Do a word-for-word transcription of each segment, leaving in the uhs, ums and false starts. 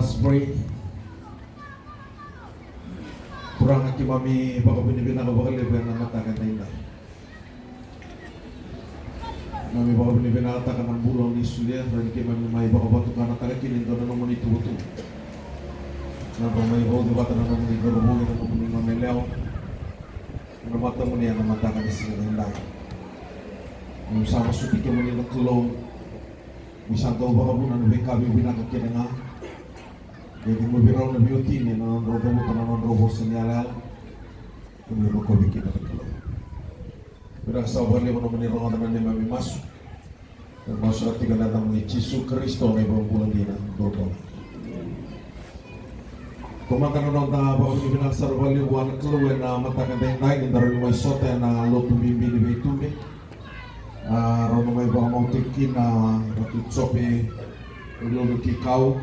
Let's pray. Turaga, keimami vakavinavinaka vakalevu ena mataka edaidai. Keimami vakavinavinakataka na bula o ni solia, ni keimami mai vakavatukanataka kina e dua na nomuni ituvatuva. Keimami mai vauci vata na nomuni cauravou kei na nomuni goneyalewa ena matamuni ena mataka ni siga edaidai. Keimami sa masuti kemuni na Kalou, ni sa dau vakavuna na veika vivinaka kece ga. Qai ciqomi rau na veiwatini ena nodrau cavuta na nodrau vosa ni yalayala. Kemuni rokovi kina na Kalou. Vinaka sara vakalevu nomuni rogoca na neimami masu. Masu sara tiko ena yacamuni Jisu Karisito na iVakabula dina duadua. Tamada, na noda vakavinavinaka sara vakalevu vua na Kalou ena mataka edaidai ni da rawa ni mai sota ena lotu bibi ni veitube. A, rau na mai vakamau tiko kina Ratu Jope Lulu Kikau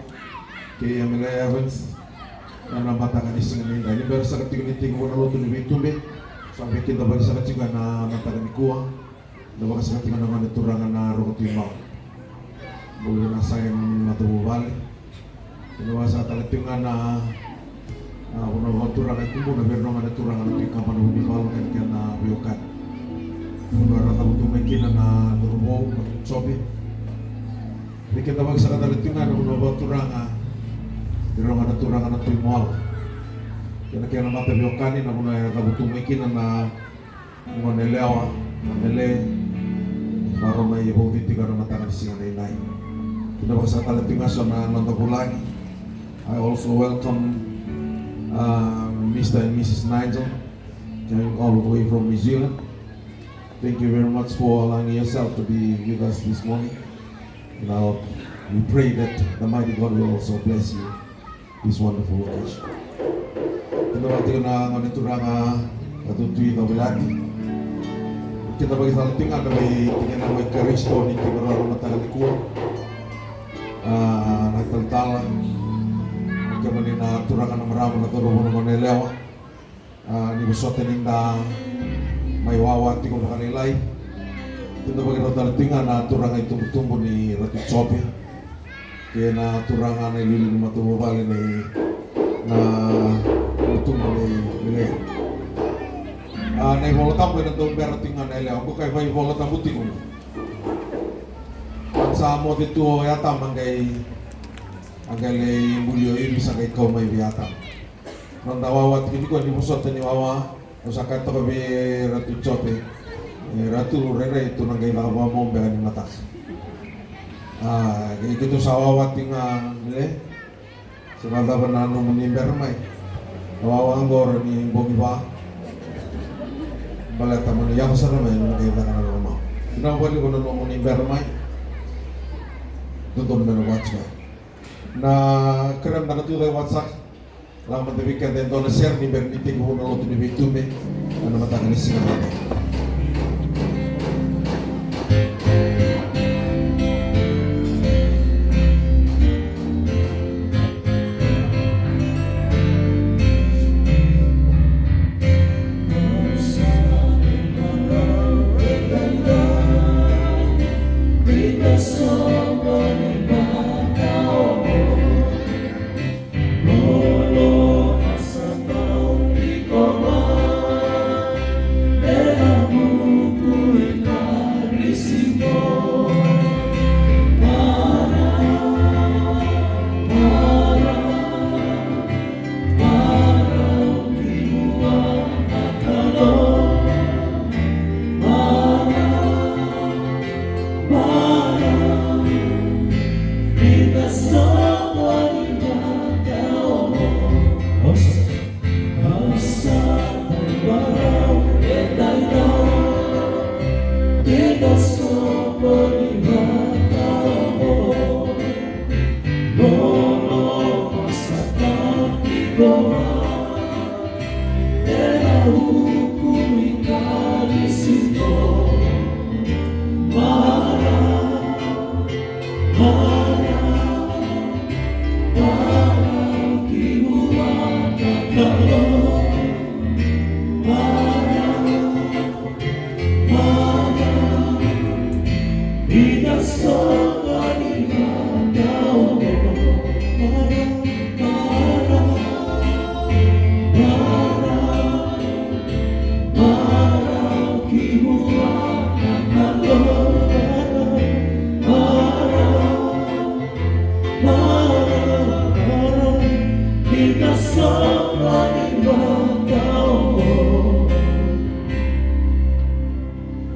kei Emily Evans ena mataka ni siga edaidai. Ni bera saka tiko ni tekivu na lotu ni veitube, sa qai kidavaki saka tiko ena mataka nikua. Da vakasaka tiko na gone turaga na Roko Tui Mau. Bula vinaka saka na nomuni matavuvale. Kena vakasaka tale tiko ga na, a, vanua vakaturaga e Kubuna vei ira na gone turaga na Tui Kaba na Vunivalu kei na kena veiwekani. Vanua era cavutu mai kina na cauravou, na Jope. Ni keda vakasaka tale tiko ga na vanua vakaturaga vei ira na gone turaga na Tui Moala kei na kena mataveiwekani, na vanua era cavutu mai kina na goneyalewa, na Mele, sa rau mai vauci tiko ena mataka ni siga edaidai. Keda vakasaka tale tiko ga so na noda vulagi. I also welcome, uh, Mister and Missus Nigel, coming all the way from New Zealand. Thank you very much for allowing yourself to be with us this morning. And I hope, we pray that the mighty God will also bless you this wonderful occasion. Keda vaka tiko na gone turaga Ratu Tui Cavuilati. Keda vaka tale tiko ga na veitikina mai Karisito ni tiko rawa na mataka nikua. A, na talatala, kemuni na turaga, na marama, na cauravou, na goneyalewa. A, ni vosota ni da mai wawa tiko vakalailai. Keda vaka tale tiko ga na turaga itubutubu ni Ratu Jope kei na turaga na iliuliu ni matavuvale ni na itubutubu ni Mele. A, na iVola Tabu ena dau bera tiko ga na yalewa. Qo ka ivaivola tabu tiko qo. A, sa moce tu o Atama, qai, a qai lai buli o Ivi, sa qai kau mai vei Atama. Noda wawa tiko nikua, ni vosota ni wawa, au sa kaya toka vei Ratu Jope, e, Ratu, rairai tou na qai caka vakamau beka ni mataka. A, keitou sa wawa tiko ga, Mele. Se vakacava na nomuni bera mai? Na wawa qo rawa ni bogi va. Baleta mo ni yaco sara mai mo na qai caka na vakamau. Vinaka vakalevu na nomuni bera mai. Dodonu me na vaka tiko. Na kerea meda na tucake vata saka. Lako mada vei keda e dua na sere ni bera ni tekivu na lotu ni veitube ena mataka ni siga mada.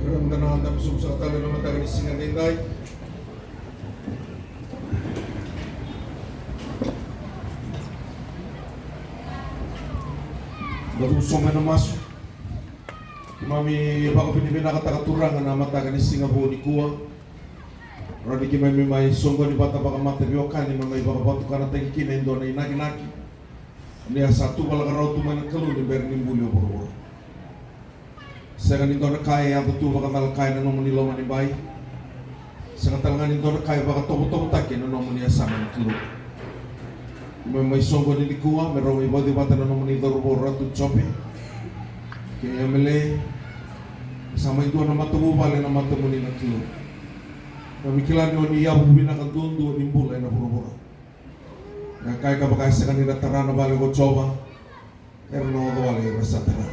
Meda na dabe sobu saka tale na mataka ni siga daidai. Da cuva sobu ena masu. Keimami vakavinavinakataka Turaga na mataka ni siga vou nikua. Rawa ni keimami mai soqoni vata vakamataveiwekani me mai vakavatukanataki kina e dua na inakinaki ni a sa tuvalaka rawa tu mai na Kalou ni bera ni buli o vuravura. Sega ni dua na ka e yaco tu vakacalaka ena nomuni lomanibai. Sega tale ga ni dua na ka e vakatovotovotaki ena nomuni yasana na Kalou. Me mai soqoni nikua me rau mai vauci vata na nomuni cauravou Ratu Jope kei Emele. Sa mai dua na matavuvale ena matamuni na Kalou. Keimami kila ni o ni yavu vinaka duadua ni bula ena vuravura. Na ka e ka vaka e sega ni na tara na vale ko Jiova, era na oca wale era sa tara.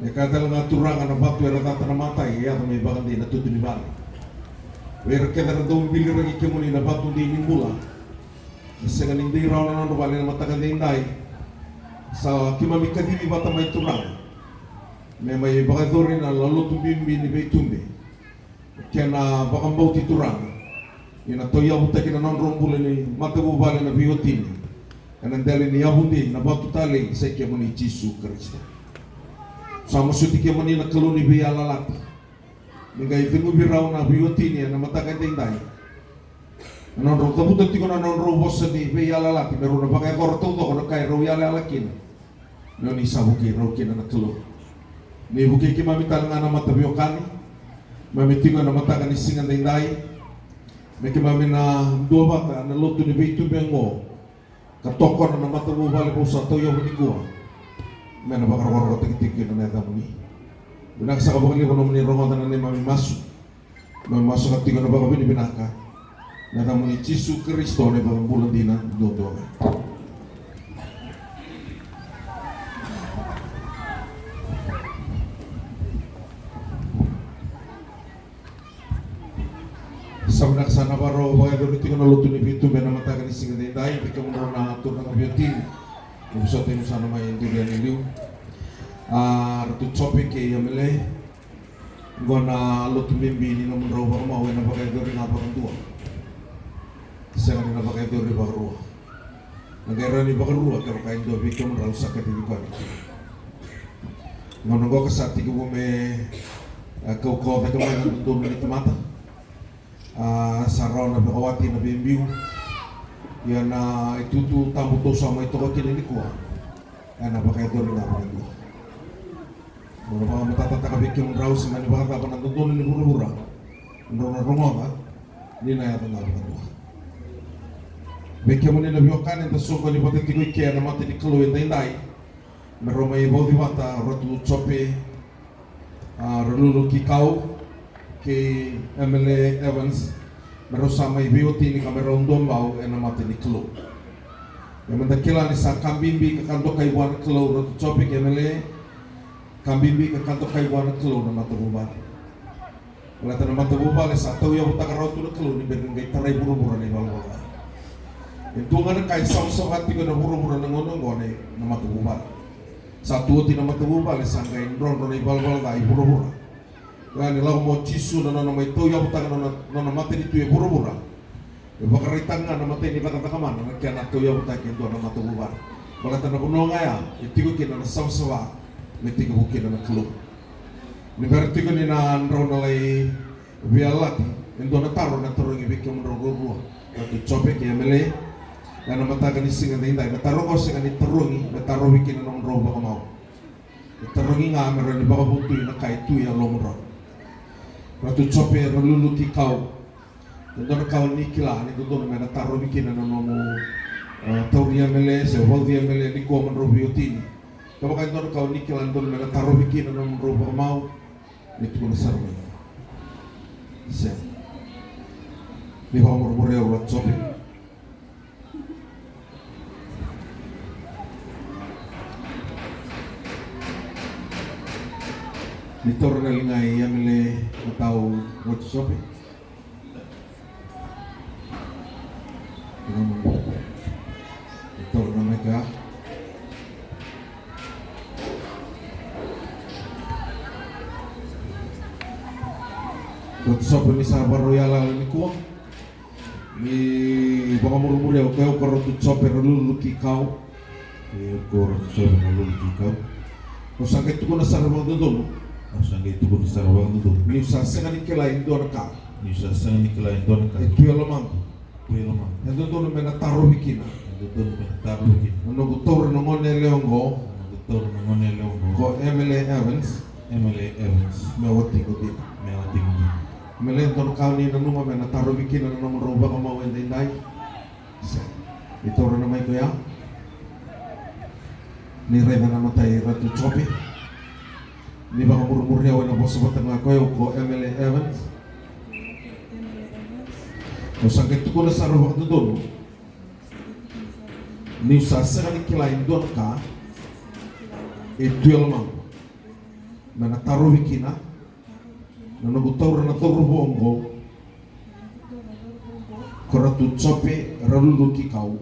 Me kaya tale ga Turaga na vatu era cata na matai e yaco me vakadei na tutu ni vale. Vei ira kece era dau biliraki kemuni na vatu dei ni bula. E sega ni dei rawa na nodra vale na mataka daidai. Sa keimami kacivi vata mai Turaga me mai vakayacori na lalotu bibi ni veitube. Kena vakabauti Turaga ni na tauyavutaki na nodrau bula ni matavuvale na veiwatini ena dela ni yavudei na vatu talei sa i kemuni Jisu Karisito. Sa masuti kemuni na Kalou ni veiyalayalati ni qai ceguvi rau na veiwatini ena mataka edaidai. Na nodrau cavuta tiko na nodrau vosa ni veiyalayalati me rau na vakayacora taucoko na ka e rau yalayala kina. Ni o ni sa vukei rau kina na Kalou. Ni vukei keimami tale ga na mataveiwekani. Keimami tiko ena mataka ni siga daidai me keimami na duavata na lotu ni veitube oqo ka tokona na matavuvale vou sa tauyavu nikua. Me na vakarokorokotaki tiko kina na yacamuni. Vinaka saka vakalevu nomuni rogoca na neimami masu. Me masu ka tiko na vakavinavinaka ena yacamuni Jisu Karisito na iVakabula dina duadua ga. Sa vinaka saka na vakarau vakayacori tiko na lotu ni veitube ena mataka ni siga daidai, vei kemudrau na turaga veiwatini. Ni vosota inu saka mai duri yani liu. A, Ratu Jope kei Emele. Oqo na lotu bibi ni nomudrau vakamau ena vakayacori ga vakadua. Sega ni na vakayacori vakarua. Na qai rawa ni vakarua kevaka e dua vei kemudrau sa kacivi koya. Gauna oqo ka sa tekivu me, e, kaukauwa cake mai na dodonu ni tamata. A, sa rawa na vakawati na veibiu. Ia na itutu tabu tou sa mai toka kina nikua ena vakayacori ga vakadua. Au na vakamatatataka vei kemudrau, sega ni vakacava na dodonu ni vuravura, drau na rogoca ni na yaco ga vakadua. Vei kemuni na veiwekani eda soqoni vata tiko i ke ena mata ni Kalou edaidai, me rau mai vauci vata Ratu Jope, a, Ralulu Kikau kei Emele Evans, me rau sa mai veiwatini ka me rau duabau ena mata ni Kalou. Ia meda kila ni sa ka bibi ka ka dokai vua na Kalou Ratu Jope kei Emele, ka bibi ka ka dokai vua na Kalou na matavuvale. Baleta na matavuvale sa tauyavutaka rawa tu na Kalou ni bera ni qai tarai vuravura na ivalavala ca. E dua ga na ka e savasava tiko ena vuravura na gauna oqo na matavuvale. Sa tu oti na matavuvale sa qai drodro na ivalavala ca i vuravura. Ia ni lako mai o Jisu na nona mai tauyavutaka na nona, nona matanitu e vuravura. E vakaraitaka ga na imatai ni cakacaka mana na kena tauyavutaki e dua na matavuvale. Baleta na vanua ga ya e tiko kina na savasava me tekivu kina na Kalou. Ni bera tiko ni na drau na lai veiyalayalati, e dua na taro na tarogi vei kemudrau ruarua, Ratu Jope kei Emele, ena mataka ni siga daidai. Na taro oqo sega ni tarogi me tarovi kina nomudrau vakamau. E tarogi ga me rawa ni vakavotui na ka e tu e yalomudrau. Ratu Jope Ralulu Kikau, e dua na ka o ni kila ni dodonu me na tarovi kina na nomu, e, tauri Emele se vauci Emele nikua mo drau veiwatini. Kevaka e dua na ka o ni kila ni dodonu me na tarovi kina na nomudrau vakamau, ni tukuna sara mai. Sega. Ni vakamurimuri au, Ratu Jope. Ni taura na liga i Emele, matau, Ratu Jope. Ni taura na maika. Ratu Jope, ni sa vakarau yalayala nikua. Ni vakamurimuri au, ko yau ko Ratu Jope Ralulu Kikau. Ko yau ko Ratu Jope Ralulu Kikau. Au sa qai tukuna sara vakadodonu. Au sa qai tukuna sara vakadodonu. Niu sa sega ni kila e dua na ka. Niu sa sega ni kila e dua na ka. E tu e lomaqu. E dodonu me na tarovi kina. E dodonu me na tarovi kina. Na noqu taura na gone yalewa oqo. Na noqu taura na gone yalewa oqo. Ko Emily Evans. Emily Evans. Me watiqu dina. Me watiqu dina. Emily, e dua na ka o ni nanuma me na tarovi kina na nomudrau vakamau edaidai? Sega. Ni taura na maiko ya. Ni raica na matai, Ratu Jope. Ni vakamurimuri au ena vosa vata ga, ko yau ko Emily Evans. Au sa qai tukuna sara vakadodonu. Niu sa sega ni kila e dua na ka e tu e lomaqu me na tarovi kina. Na noqu taura na cauravou oqo ko Ratu Jope Ralulu Kikau.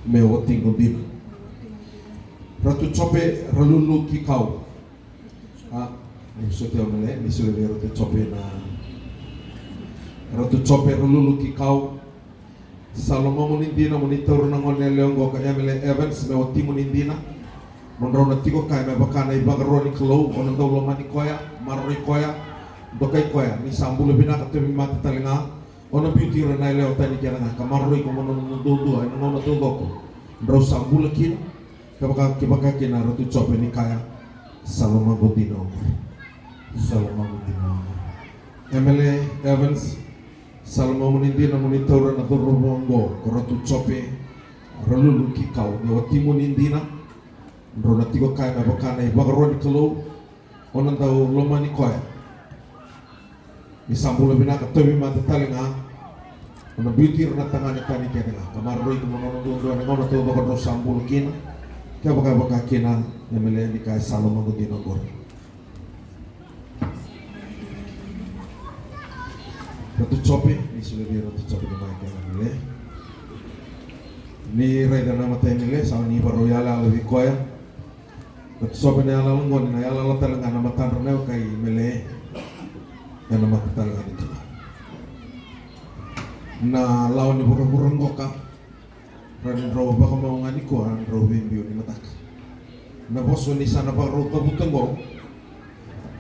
Me watiqu dina. Ratu Jope Ralulu Kikau. A, ni sotia Emily, ni solia vei Ratu Jope na. Ratu Jope Ralulu Kikau. Sa lomamuni dina mo ni taura na gone yalewa oqo ka Emily Evans me watimuni dina. Mo drau na tiko kaya me vaka na ivakaro ni Kalou, o na dau lomani koya, maroroi koya, dokai koya, ni sa bula vinaka, tauvimate tale ga. O na biuti ira na yalewa tani kece ga ka maroroi iko mo nona duadua ena gauna taucoko drau sa bula kina. Kevaka, kevaka kina Ratu Jope ni kaya, sa lomaqu dina oqori. Sa lomaqu dina oqori. Emily Evans, sa lomamuni dina mo ni taura na cauravou oqo ko Ratu Jope Ralulu Kikau me watimuni dina. Drau na tiko kaya me vaka na ivakaro ni Kalou, o na dau lomani koya. Ni sa bula vinaka, tauvimate tale ga. O na biuti ira na tagane tani kece ga ka maroroi iko mo nona duadua ena gauna taucoko drau sa bula kina. Kevaka, kevaka kina Emily ni kaya sa lomaqu dina oqori. Ratu Jope, ni solia vei Ratu Jope na matai kei Emily. Ni raica na matai Emily, sa ni vakarau yalayala vei koya. Ratu Jope, na yalayala oqo ni na yalayala tale ga na matadra na weka i Emily. Ena mata tale ga ni Kalou. Na lawa ni vuravura qoka. Ra ni drau vakamau ga nikua, drau veibiu ni mataka. Na vosa ni sa na vakarau cavuta oqo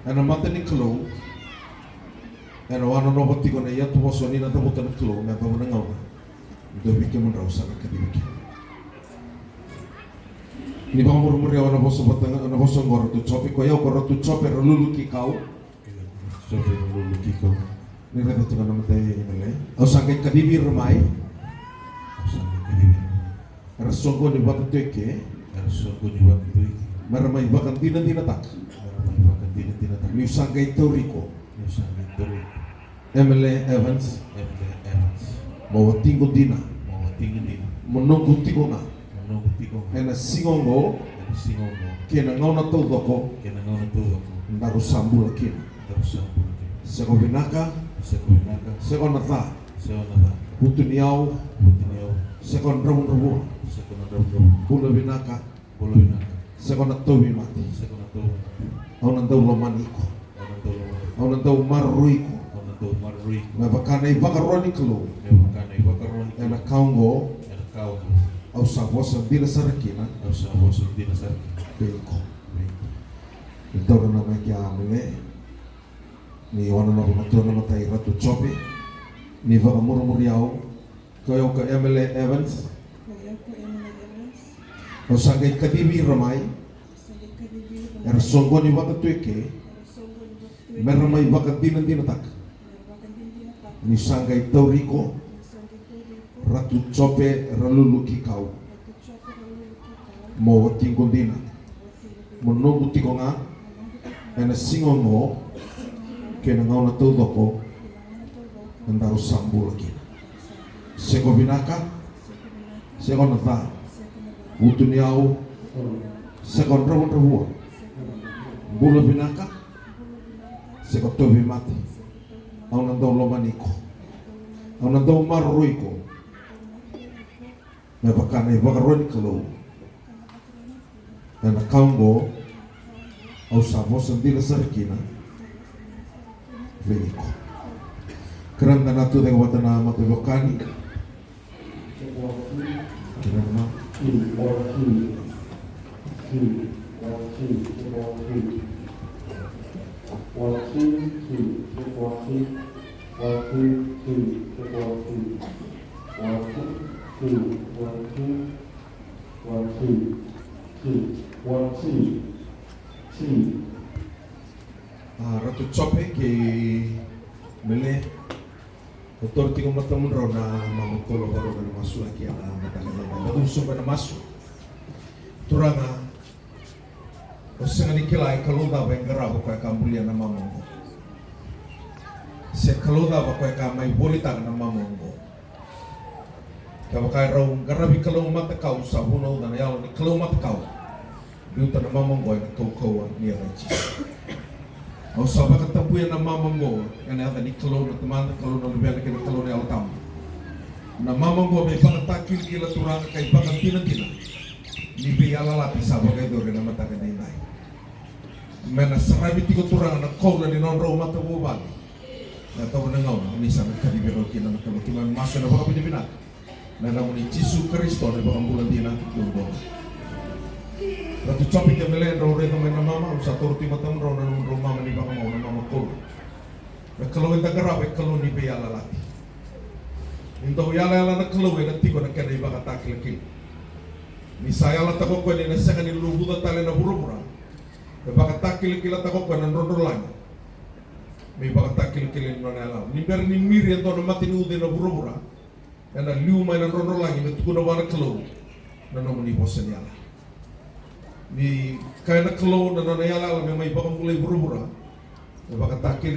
ena mata ni Kalou. Ena wanonova tiko na iyatuvosa ni na cavuta na Kalou me yacova na gauna. Dua vei kemudrau sa na kacivi kina. Ni vakamurimuri au ena vosa vata ga, na vosa oqo Ratu Jope, ko yau ko Ratu Jope Ralulu Kikau. Jope Ralulu Kikau. Ni raica tiko na matai Emily. Au sa qai kacivi ira mai. Au sa qai kacivi ira mai. Era soqoni vata tu eke. Era soqoni vata tu eke. Me ra mai vakadinadinataka. Me ra mai vakadinadinataka. Niu sa qai tauri iko. Niu sa qai tauri iko. Emily Evans. Emily Evans. Mo watiqu dina. Mo watiqu dina. Mo noqu tiko ga. Mo noqu tiko ga. Ena siga oqo. Ena siga oqo. Kei na gauna taucoko. Kei na gauna taucoko. Daru sa bula kina. Daru sa bula kina. Seko vinaka. Seko vinaka. Seko na ca. Seko na ca. Vutuniyau. Vutuniyau. Seko dravudravua. Seko na dravudravua. Bula vinaka. Bula vinaka. Seko na tauvimate. Seko na tauvimate. Au na dau lomani iko. Au na dau lomani iko. Au na dau maroroi iko. Au na dau maroroi iko. Me vaka na ivakaro ni Kalou. Me vaka na ivakaro ni Kalou. Ena ka oqo. Ena ka oqo. Au sa vosa dina sara kina. Au sa vosa dina sara kina. Vei iko. Vei iko. Ni taura na matai kei Emily. Ni wanonova matua na matai Ratu Jope. Ni vakamurimuri au. Ko yau ko Emily Evans. Ko yau ko Emily Evans. Au sa qai kacivi ira mai. Au sa qai kacivi ira mai. Era soqoni vata tu eke. Era soqoni vata tu eke. Me ra mai vakadinadinataka. Me ra vakadinadinataka. Niu sa qai tauri iko. Niu sa qai tauri iko. Ratu Jope Ralulu Kikau. Ratu Jope Ralulu Kikau. Mo watiqu dina. Mo noqu tiko ga. Ena siga oqo kei na gauna taucoko. Daru sa bula kina. Seko vinaka. Seko na ca. Vutuniyau. Seko dravudravua. Bula vinaka. Seko tauvimate. Au na dau lomani iko. Au na dau maroroi iko. Me vaka na ivakaro ni Kalou. Ena ka oqo. Au sa vosa dina sara kina. Vei iko. Kerea meda na tucake vata na mataveiwekani. Kerea na. A, Ratu Jope kei Mele, o toro tiko matamudrau na mama Kolo, vakarau na masulaki ena mataka ni da usu mai na masu. Turaga, o sega ni kila e kalou cava e qarava koya ka bulia na mama oqo, se kalou cava koya ka mai volitaka na mama oqo. Kevaka e rau qaravi kalou matakau, sa vunauca na yalo ni kalou matakau. Biuta na mama oqo ena kaukauwa ni yaca i Jisu. Au sa vakatabuya na mama oqo ena yaca ni Kalou na Tamada, Kalou na Luvena kei na Kalou na Yalo Tabu. Na mama oqo me ivakatakilakila, Turaga, ka ivakadinadina ni veiyalayalati sa vakayacori ena mataka edaidai. Me na saravi tiko, Turaga, na koula ni nodrau matavuvale. Na taura na gauna o ni sa na kacivi rau kina na Kalou. Keimami masu ena vakavinavinaka ena yacamuni Jisu Karisito na iVakabula dina duadua. Ratu Jope kei Mele, drau raica mai na mama, au sa taura tu e matamudrau na nomudrau mama ni vakamau, na mama Kolo. Na Kalou eda qarava e Kalou ni veiyalayalati. Ni dau yalayala na Kalou, ena tiko na kena ivakatakilakila. Ni sa yalataka o koya ni na sega ni luvuca tale na vuravura, e vakatakilakilataka o koya na drodrolagi me ivakatakilakila ni nona yalayala. Ni bera ni miri e dua na mata ni uca ena vuravura, ena liu mai na drodrolagi me tukuna vua na Kalou na nomuni vosa ni yalayala. Ni kaya na Kalou na nona yalayala me mai vakabulai vuravura, me vakatakila